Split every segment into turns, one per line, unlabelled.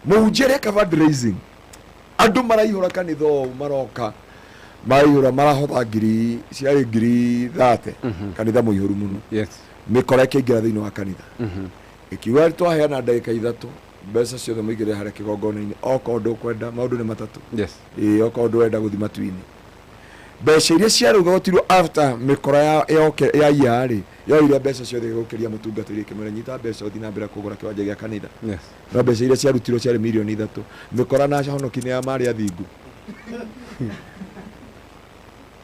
Mũhunjia areka fundraising, andũ maraihũra kanitha ũũ, maroka maraihũra, marahotha ngiri ciarĩ 30,000, kanitha mũihũru mũno. Mĩkora ĩkĩingĩra thĩinĩ wa kanitha, ĩkiuga twaheana ndagĩka 3, mbeca ciothe mũigĩrĩre harĩa kĩgongona-inĩ, okorwo ndũkwenda maũndũ nĩ matatũ. Ĩĩ, okorwo ndũrenda gũthiĩ matu-inĩ, mbeca iria ciarũgotirwo after mĩkora ya yoke yaiya rĩ, yoire mbeca ciothe ĩgũkĩria mũtungatĩri, ĩkĩmwĩra nyita mbeca ũthiĩ na mbere kũgũra kĩwanja gĩa kanitha. No mbeca iria ciarutirwo ciarĩ mirioni 3. Mĩkora na ahonoki nĩ ya marĩ athingu.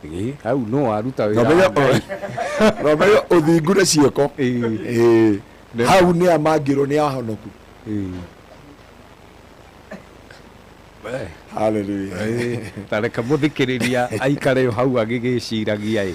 Ĩ, hau no waruta wĩra wa Ngai.
No menye ũthingu na ciĩko. Ĩĩ. Hau nĩ a mangĩrwo nĩ ahonoku. Hallelujah.
Ta reke mũthikĩrĩria aikare o hau agĩgĩciragia ĩ.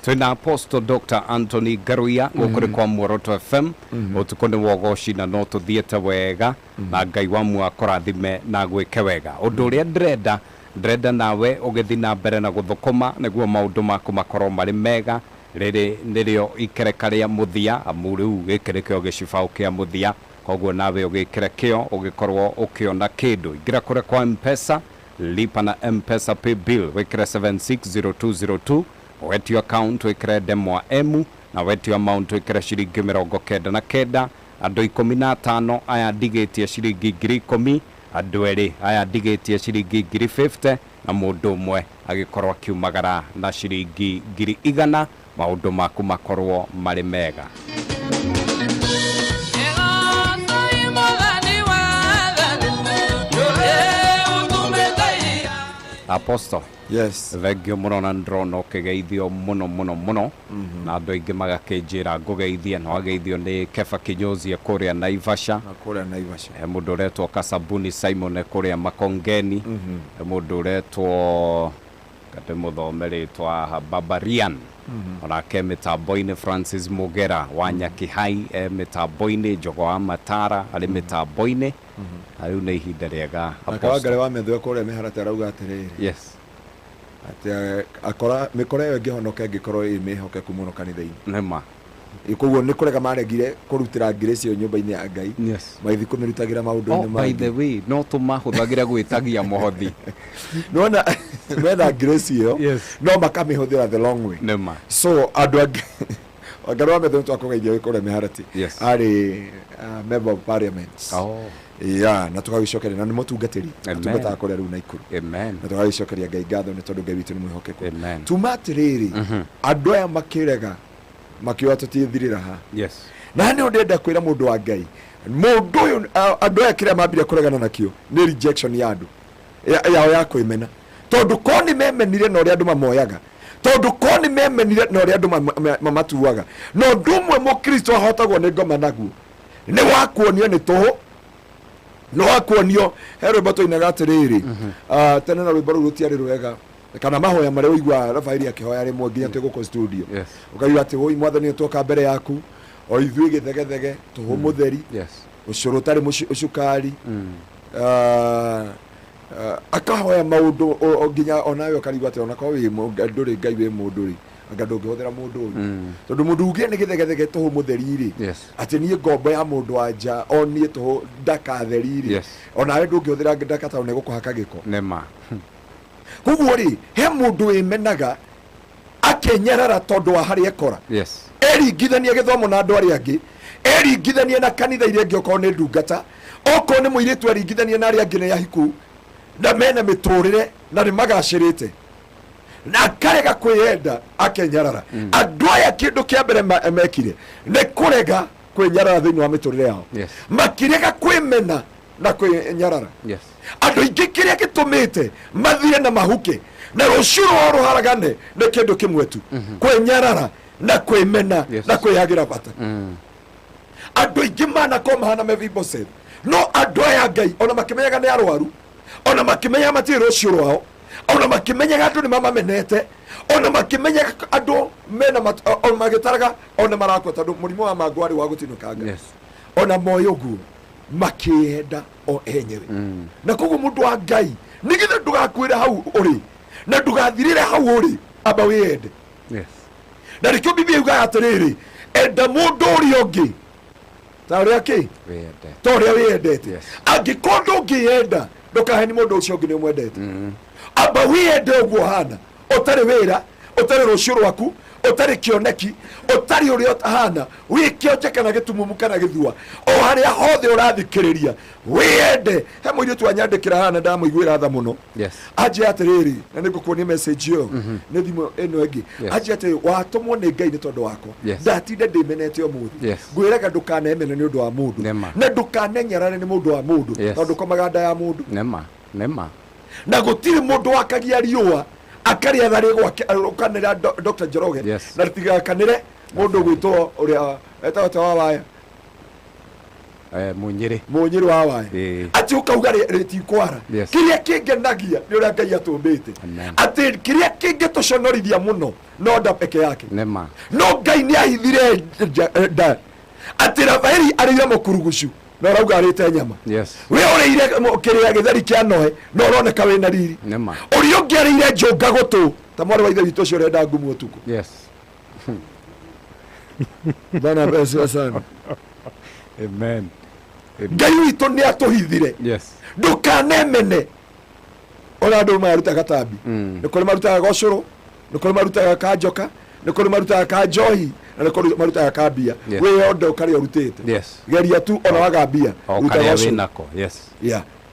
Twĩna Apostle Dr. Anthony Ngaruiya gũkũ nĩ kwa Muoroto FM. Ũtukũ nĩ wa ũgoci na no tũthiĩte wega na Ngai wa muoyo akũrathime na agwĩke wega. Ũndũ ũrĩa ndĩrenda, ndĩrenda nawe ũgĩthiĩ na mbere na gũthũkũma nĩguo maũndũ maku makorwo marĩ mega. Rĩrĩ nĩrĩo ikereka rĩa mũthia, amu rĩu gĩkĩ nĩkĩo gĩcibaũ kĩa mũthia. Koguo nawe ũgĩkĩre kĩo ũgĩkorwo ũkĩona kĩndũ. Ingĩra kũrĩa kwa M-Pesa, lipa na M-Pesa pay bill, wĩkĩre 760202, wetio account wĩkĩre ndemwa M, na wetio amount wĩkĩre ciringi 99. Andũ 15 aya ndigĩtie ciringi 10,000, andũ erĩ aya ndigĩtie ciringi 50,000, na mũndũ ũmwe agĩkorwo akiumagara na ciringi 100,000, maũndũ maku makorwo marĩ mega. Apostle.
Yes.
Thengio mũno na nĩndĩrona ũkĩgeithio mũno mũno mũno na andũ aingĩ magakĩnjĩra ngũgeithie, na wageithio nĩ Kefa Kinyozi e kũrĩa Naivasha.
Na kũrĩa Naivasha.
He mũndũ ũretwo Kasabuni Simon e kũrĩa Makongeni. He mũndũ ũretwo ndĩmũthome rĩtwa haha, Barbarian onake mĩtambo-inĩ, Francis Mugera wa Nyakihai e mĩtambo-inĩ, Njogo wa Matara arĩ mĩtambo-inĩ. Na rĩu nĩ ihinda rĩega,
Na
Apostle.
Kawangari wa Methwe kũrĩa mĩharate arauga atĩrĩrĩ, atĩ akora mĩkora ĩyo ĩngĩhonoka ĩngĩkorwo ĩ mĩhokeku mũno kanitha-inĩ.
Nĩma.
Koguo nĩ kũrega maregire kũrutĩra grace ĩyo nyũmba-inĩ ya Ngai, magĩthiĩ kũmĩrutagĩra maũndũ-inĩ
Oh, by the
mangĩ.
way, no tũmahũthagĩra gwĩtagia mũhothi.
Nĩwona mena grace ĩyo, no makamĩhũthĩra the long way.
Nĩma.
So andũ angĩ, Wangari wa Methwe nĩtwakũgeithia wĩ kũrĩa mĩharati. Arĩ member of parliament. Yeah, na tũgagĩcokeria, na nĩ mũtungatĩri. Atungataga kũrĩa rĩu Naikuru. Na tũgagĩcokeria Ngai ngatho nĩ tondũ Ngai witũ nĩ mwĩhokeku. Tuma atĩrĩrĩ, andũ aya makĩrega makiuga tũtithirĩra ha. Na nĩ ndĩrenda kwĩra mũndũ wa Ngai, mũndũ ũyũ, andũ aya kĩrĩa mambire kũregana nakĩo nĩ rejection ya andũ yao ya kwĩmena, tondũ ko nĩ memenire na ũrĩa andũ mamoyaga, tondũ ko nĩ memenire na ũrĩa andũ mamatuaga. Na ũndũ ũmwe mũkristo ahotagwo nĩ ngoma naguo nĩ wa kuonio nĩ tũhũ, nĩ wa kuonio. He rwĩmbo tũinaga atĩrĩrĩ, tene, na rwĩmbo rũu rũtiarĩ rwega, kana mahoya marĩa ũiguaga Rafaeli akĩhoya rĩmwe nginya twĩ gũkũ studio, ũkaigua atĩ woi mwathani, twoka mbere yaku o ithuĩ gĩthegethege, tũhũ mũtheri, ũcũrũ ũtarĩ cukari. Akahoya maũndũ nginya onawe ũkarigwo atĩ onakorwo wĩ ndũrĩ Ngai, wĩ mũndũ rĩ, anga ndũngĩhũthĩra mũndũ ũyũ, tondũ mũndũ ugire nĩ gĩthegethege tũhũ mũtheri rĩ, atĩ niĩ ngombo ya mũndũ wa nja, o niĩ tũhũ ndakatheri rĩ, onawe ndũngĩhũthĩra ndaka tondũ nĩ gũkũhaka gĩko.
Nĩma.
Koguo rĩ, he mũndũ wĩmenaga akenyarara tondũ wa harĩa ekora, eringithania gĩthomo na andũ arĩa angĩ, eringithania na kanitha iria ingĩ, okorwo nĩ ndungata, okorwo nĩ mũirĩtu, eringithania na arĩa angĩ nĩ ahiku na mena mĩtũrĩre na nĩ magacĩrĩte, na akarega kwĩyenda, akenyarara. Andũ aya kĩndũ kĩa mbere mekire nĩ kũrega kwĩnyarara thĩinĩ wa mĩtũrĩre yao. Makĩrega kwĩmena na kwĩnyarara. Andũ aingĩ kĩrĩa gĩtũmĩte mathire na mahuke na rũciũ rwao rũharagane nĩ kĩndũ kĩmwe tu, kwĩnyarara na kwĩmena na kwĩyagĩra bata. Andũ aingĩ manakorwo mahana Mephibosheth, no andũ aya Ngai ona makĩmenyaga nĩ arwaru, ona makĩmenyaga matirĩ rũciũ rwao, ona makĩmenyaga andũ nĩ mamamenete, ona makĩmenyaga andũ mena o magĩtaraga ona marakua tondũ mũrimũ wa mangũ warĩ wa gũtinũkanga, ona moĩ ũguo makĩenda o enyewe. Na koguo mũndũ wa Ngai, nĩgetha ndũgakuĩre hau ũrĩ na ndũgathirĩre hau ũrĩ, amba wĩyende. Na nĩkĩo Biblia yugaga atĩrĩrĩ, enda mũndũ ũrĩa ũngĩ. Ta ũrĩa kĩ?
Wĩyendete.
Ta ũrĩa wĩyendete.
Yes.
Angĩkorwo ndũngĩyenda, ndũkaheni mũndũ ũcio ũngĩ nĩ ũmwendete. Amba wĩyende ũguo hana, ũtarĩ wĩra, ũtarĩ rũciũ rwaku, ũtarĩ kĩoneki, ũtarĩ ũrĩa ũtahana, wĩ kĩonje kana gĩtumumu kana gĩthua, o harĩa hothe ũrathikĩrĩria, wĩyende. He mũirĩtu anyandĩkĩra haha na ndamũiguĩra tha mũno.
Yes.
Anjĩra atĩrĩrĩ, na nĩ ngũkuonia message ĩyo nĩ thimũ ĩno ĩngĩ.
Yes.
Anjĩra atĩrĩ, watũmwo nĩ Ngai nĩ tondũ wakwa.
Yes.
Ndatinda ndĩmenete ũmũthĩ.
Yes.
Ngwĩraga ndũkanemene nĩ ũndũ wa mũndũ.
Nĩma.
Na ndũkanenyarare nĩ mũndũ wa mũndũ.
Yes.
Tondũ ũkomaga nda ya mũndũ.
Nĩma. Nĩma.
Na gũtirĩ mũndũ wakagia riũa akarĩa tharĩ gwake ũkanĩra Dr. Njoroge.
Yes.
Na rĩtigakanĩre mũndũ ũgwĩtwo ũrĩa etagwo ta wa waya.
Mũnyĩrĩ.
Mũnyĩrĩ wa waya.
Ĩĩ.
Atĩ ũkauga rĩtikwara.
Yes.
Kĩrĩa kĩngenagia nĩ ũrĩa Ngai atũmbĩte.
Amen.
Atĩ kĩrĩa kĩngĩtũconorithia mũno no nda peke yake.
Nĩma.
No Ngai nĩ ahithire nda. Atĩ Rafaeli arĩire mũkurugucu na ũrauga arĩte nyama.
Yes.
We ũrĩire kĩrĩa gĩtheri kĩa Noe na ũroneka wĩna riri.
Nĩma.
Ũrĩa ũngĩ arĩire njũnga gũtũ ta mwarĩ wa ithe witũ ũcio ũrenda ngumu ũtukũ.
Yes.
Bwana apewe sana.
Amen.
Ngai witũ nĩ atũhithire.
Yes.
Ndũkanemene. Ona andũ marutaga gatambi. Nĩ kũrĩ marutaga gocũrũ, nĩ kũrĩ marutaga kanjoka, nĩ kũrĩ marutaga kanjohi, na nĩ kũrĩ marutaga kambia.
Yes.
Wĩyonde ũkarĩa ũrutĩte.
Yes.
Geria tu ona waga mbia.
O
ruta
karĩa
gocũrũ.
wĩnako. Yes.
Yeah.